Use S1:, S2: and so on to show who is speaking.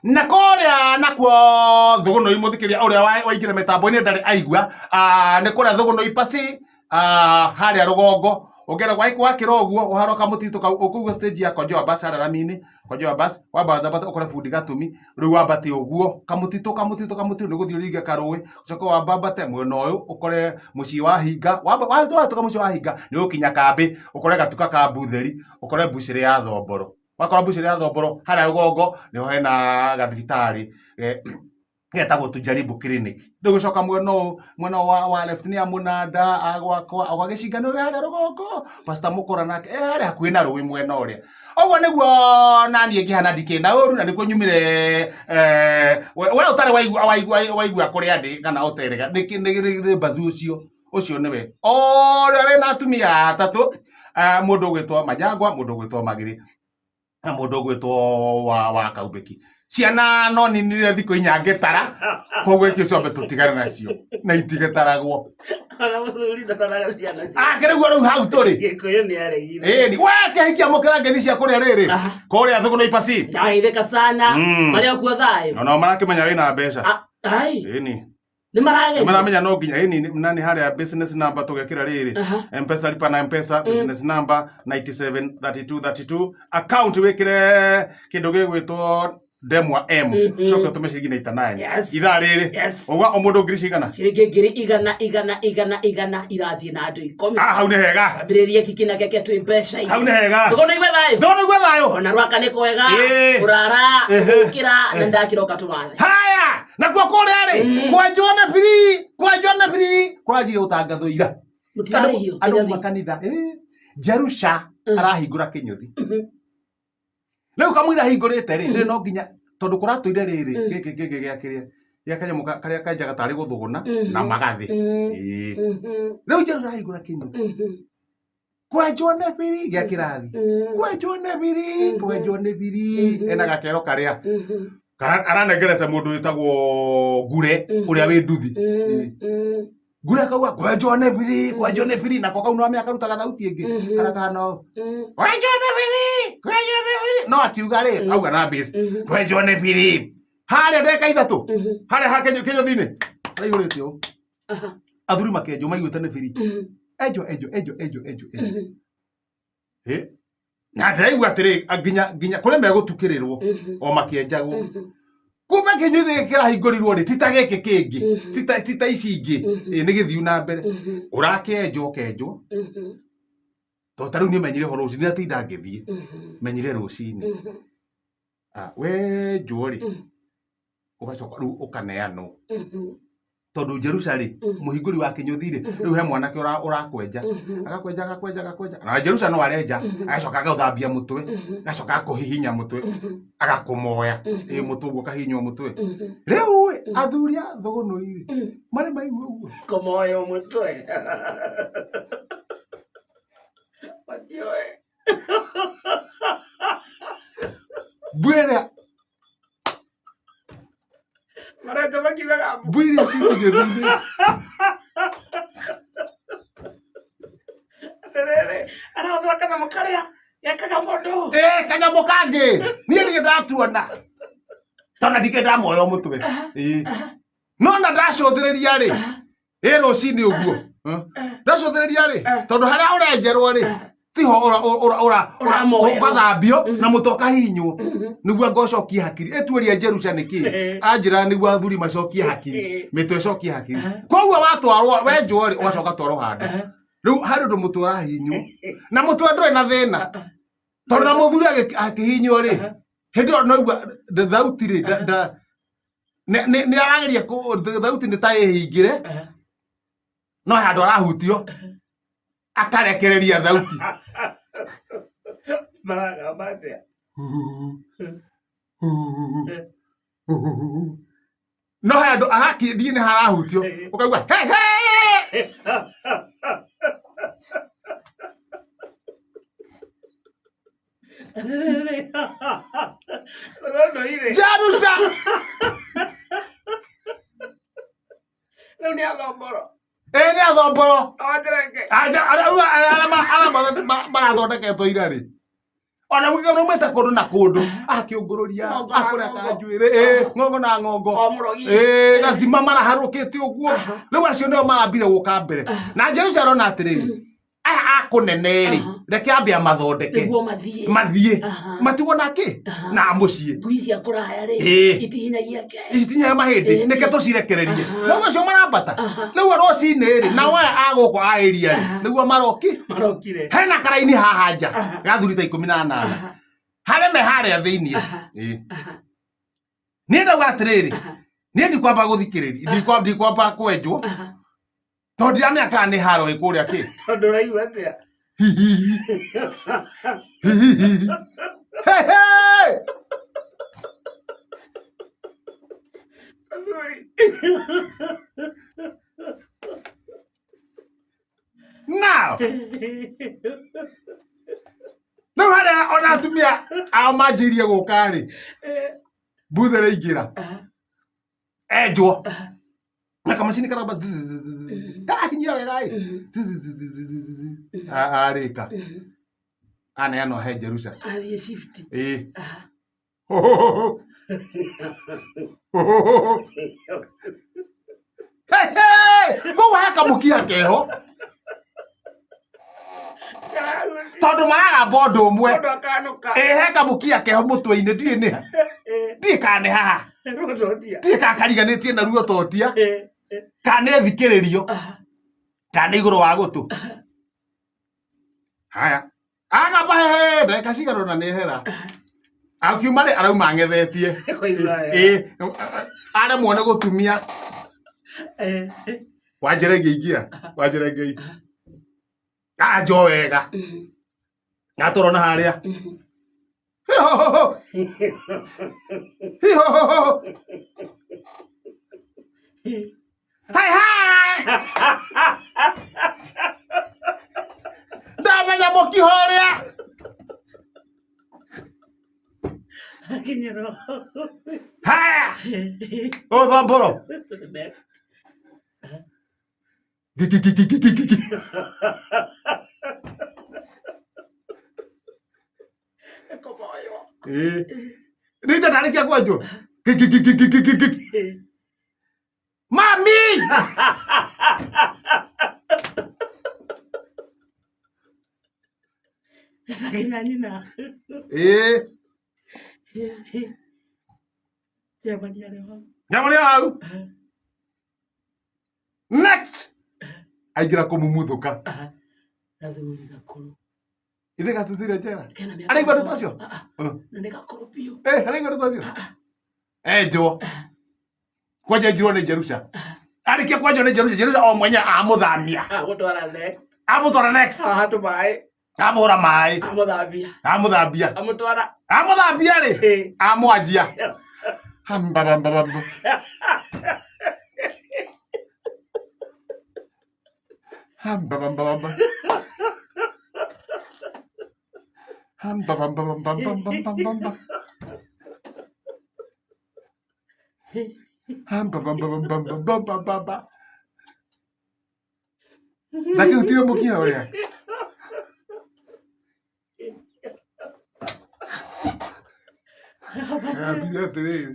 S1: Na kũrĩa nakuo Thũgũnũi, mũthikĩria ũrĩa waingĩra mĩtambo-inĩ ndarĩ aigua, nĩ kũrĩa Thũgũnũi pasi, harĩa rũgongo ũngĩenda wakĩra ũguo ũharo kamũtitũ kau ũkũigua stage ya Konjoa bus harĩa rami-inĩ. Konjoa bus wamba wambate ũkore bundi gatũmi, rĩu wambate ũguo kamũtitũ kamũtitũ kamũtitũ nĩ gũthiĩ ũringe karũĩ, ũcoke wambate mwena ũyũ ũkore mũciĩ wa hinga, wahĩtũka mũciĩ wa hinga nĩ ũgũkinya kambĩ, ũkore gatuka ka mbutheri, ũkore mbucĩrĩ ya Thomboro. Wakora mbucĩrĩ ya Thomboro harĩa rũgongo nĩho hena gathibitarĩ getagwo Tujaribu Clinic. Rĩu gũcoka mwena ũyũ, mwena wa left nĩ ya Mũnanda agwakwa ũgagĩcinga nĩ harĩa rũgongo, Pastor Mũkora nake e harĩa hakuhĩ na rũĩ mwena ũrĩa. Ũguo nĩguo naniĩ ngĩhana ndikĩ na ũru na nĩkuo nyumire. We ũtarĩ waigua kũrĩa ndĩ kana ũterega nĩ Bazu ũcio ũcio nĩwe ũrĩa wĩna atumia atatũ, mũndũ ũgwĩtwo Majangwa, mũndũ ũgwĩtwo Magĩrĩ na mũndũ ũgwĩtwo wa Kaumbĩki. Ciana no ninire thikũ 4 ngĩtara, koguo ikĩ ciombe tũtigane nacio na itigetaragwo.
S2: Ona mũthuri ndataraga ciana ciake.
S1: Ake rĩu rĩu hau tũrĩ.
S2: Gĩkũyũ nĩ aregire.
S1: Ĩni we kĩhikia mũkĩra ngeithi cia kũrĩa rĩrĩ kũrĩa Thũgũnũi pasi.
S2: Ndageithĩka sana. Marĩa kuo thayũ.
S1: Ona marakĩmenya wĩna mbeca.
S2: Ai.
S1: Ĩni.
S2: Nĩ marageria.
S1: Maramenya no nginya ĩni na nĩ harĩa business number tũgekĩra rĩrĩ. M-Pesa lipa na M-Pesa business number 973232, account wĩkĩre kĩndũ gĩgwĩtwo Ndemwa M, coke ũtũme ciringi 99. Ithaa rĩrĩ. Ũguo o mũndũ ngiri cigana?
S2: Ciringi ngiri igana igana igana igana irathiĩ na andũ 10.
S1: Ah, hau nĩ hega.
S2: Ambĩrĩrie kiki na keke twĩ mbeca.
S1: Hau nĩ hega.
S2: Ndũgona igwe thayũ.
S1: Ndũgona igwe thayũ.
S2: Ona rwaka nĩ kwega. Ũrara, ũkĩra na ndakĩroka tũmathe.
S1: Haya, nakuo kũrĩa rĩ, kwenjwo nĩ free, kwenjwo nĩ free, kũranjire gũtangathwo ira.
S2: Mũtirarĩhio.
S1: Andũ kuma kanitha. Jerusha arahingũra kĩnyũthi. Rĩu kamũira ahingũrĩte rĩ, rĩ no nginya tondũ kũratũire rĩrĩ gĩkĩ kĩngĩ gĩa kĩrĩa gĩa kanyamũ karĩa kenjaga tarĩ gũthũgũna na magathĩ. Rĩu Jerusha arahingũra kĩnyũthi. Kwenjwo nĩ biri gĩa kĩrathi. Kwenjwo nĩ biri, kwenjwo nĩ biri. Ena gakero karĩa aranengerete mũndũ wĩtagwo Ngure ũrĩa wĩ nduthi. Ngure akauga kwenjwo nĩ biri, kwenjwo nĩ biri, nako kau no amenya karutaga thauti ĩngĩ. Karĩa kahana ũũ. Kwenjwo nĩ biri, kwenjwo nĩ biri. No akiuga rĩ, auga na bass. Kwenjwo nĩ biri. Harĩa ndagĩka 3. Harĩa ha kĩnyũthi-inĩ. Araihũrĩte ũũ. Athuri makenjwo maiguĩte nĩ biri. Enjwo, enjwo, enjwo, enjwo, enjwo, enjwo. Na ndĩraigua atĩrĩ, nginya kũrĩ megũtukĩrĩrwo o makĩenjagwo. Kumbe kĩnyuthi gĩkĩ kĩrahingũrirwo rĩ, ti ta gĩkĩ kĩngĩ, ti ta ici ingĩ. Nĩ gĩthiu na mbere. Ũrakĩenjwo ũkenjwo. Tondũ ta rĩu niĩ menyire ũhoro ũcio, ndiratinda ngĩthiĩ. Menyire rũcinĩ. Wenjwo rĩ, ũgacoka rĩu ũkaneanwo. Tondũ Jerusha rĩ, mũhingũri wa kĩnyũthi rĩ, rĩu he mwanake ũrakwenja. Agakwenja, agakwenja, agakwenja. Na Jerusha no arenja, agacoka agagũthambia mũtwe, agacoka agakũhihinya mũtwe, agakũmoya. Ĩ mũtwe ũguo ũkahihinywo mũtwe. Rĩu ĩ, athuri a Thũgũnũi rĩ, marĩ maigua ũguo.
S2: Kũmoywo mũtwe. Matiũĩ.
S1: Mbuĩ ĩrĩa
S2: Marenja makiugaga
S1: mbuĩ iria ciĩ kĩnyũthi-inĩ.
S2: Atĩrĩrĩ, arahũthĩra kanyamũ karĩa gekaga mũndũ.
S1: Ĩ, kanyamũ kangĩ. Niĩ ndirĩ ndatuona. Tondũ ndikĩrĩ ndamoywo mũtwe. Ĩ. No na ndacũthĩrĩria rĩ, ĩ rũcinĩ ũguo. Ndacũthĩrĩria rĩ, tondũ harĩa ũrenjerwo rĩ, tiho
S2: Ũramoerwo.
S1: ũgathambio na mũtwe ũkahihinywo nĩguo ngocokie hakiri. Ĩtuĩria Jerusha nĩkĩ? Anjĩra nĩguo athuri macokie hakiri, mĩtwe ĩcokie hakiri. Koguo watwarwo wenjwo rĩ, ũgacoka twarwo handũ. Rĩu harĩ ũndũ mũtwe ũrahihinywo na mũtwe ndũrĩ na thĩna. Tondũ na mũthuri akĩhihinywo rĩ, hĩndĩ ĩyo noigua thauti rĩ, nĩ arageria thauti nĩ ta ĩhingĩre, no handũ arahutio akarekereria thauti.
S2: Maragamba atĩa?
S1: No handũ arakĩthiĩ nĩ harahutio, ũkaigua he he.
S2: Rũgano-irĩ.
S1: Jerusha!
S2: Rĩu nĩ athomboro.
S1: Ĩ nĩ athomboro.
S2: Awanjerenge.
S1: Anja arĩa arĩa marathondeketwo ira rĩ. Ona mwĩte kũndũ na kũndũ akĩũngũrũria
S2: Ng'ongo na
S1: akũrĩa
S2: ng'ongo.
S1: kanjuĩrĩ ĩ ng'ongo na ng'ongo
S2: O mũrogi.
S1: ĩ gathima maraharũkĩte ũguo. Rĩu acio nĩo marambire gũka mbere na Jerusha arona atĩrĩrĩ, aya akũnene rĩ, reke ambe amathondeke
S2: nĩguo mathiĩ
S1: mathiĩ matigwo nake na mũciĩ.
S2: Ngui cia kũraya rĩ, itihinyagia ke
S1: icitinyaga mahĩndĩ. Nĩke tũcirekererie rĩu acio marambata rĩu rũcinĩ rĩ, nao aya a gũkũ a area rĩ, nĩguo maroki
S2: marokire.
S1: Hena karaini haha nja ga thuri ta 18 harĩa me harĩa thĩiniĩ. Ĩĩ. Niĩ ndauga atĩrĩrĩ, niĩ ndikwamba gũthikĩrĩria, ndikwamba kwenjwo tondũ ndiramenya kana nĩ haro ĩ kũrĩa kĩ.
S2: Tondũ ũraigua atĩa?
S1: Hey, hey!
S2: Athuri.
S1: Now rĩu harĩa ona atumia ao manjĩirie gũka rĩ, mbuthe rĩingĩra enjwo na kamacini karamba karahinyia wega ĩ arĩka aneanwo he Jerusha.
S2: Athiĩ shift.
S1: Ĩ koguo he kamũkia keho tondũ maragamba ũndũ ũmwe.
S2: Mũndũ akanũka.
S1: Ĩ he kamũkia keho mũtwe-inĩ, ndiĩ nĩ ha, ndiĩ kana nĩ haha, ndiĩ kana kariganĩtie na ruo totia, kana nĩ thikĩrĩrio, kana nĩ igũrũ wa gũtũ. Haya agamba hehe ndagĩka cigana ũna nĩ hera akiuma rĩ, arauma ang'ethetie.
S2: Kũigua wega.
S1: Ĩ aremwo nĩ gũtumia wanjĩra ingĩa wanjĩra ingĩ anjo wega gatoro na harĩa. Hihohoho. Hihohoho. Hai hai ndamenya mũkiho ũrĩa.
S2: Akinyĩrwo.
S1: Haya ũthombũro.
S2: Next.
S1: Gigigigigigigi.
S2: Kũmoywo.
S1: Ĩĩ rita ndarĩkia kwenjwo. Gigigigigigigi. Mami.
S2: Nginya nyina.
S1: Ĩĩ.
S2: Cemania rĩho.
S1: Nyamũrĩ hau. Next aingĩra kũmumuthũka.
S2: Gathuri gakũrũ.
S1: Ithe gatithire njera.
S2: Kena mĩaka
S1: Araigua ndeto ũcio?
S2: Ah, ah. Na nĩ gakũrũ biũ.
S1: Eh, araigua ndeto ũcio enjwo kwanja enjirwo nĩ Jerusha. Arĩkia kwenjwo nĩ Jerusha, Jerusha o mwenye amũthamia.
S2: Amũtwara next.
S1: Amũtwara next.
S2: Haha tũmaĩ.
S1: Amũhũra maĩ.
S2: Amũthambia.
S1: Amũthambia.
S2: Amũtwara.
S1: Amũthambia rĩ, amwanjia hambabambabamba hambabambabamba hambabambabambambambamba hambabambabambambambamba ndakĩhutirie mũkiha ũrĩa. Ambire atĩrĩrĩ.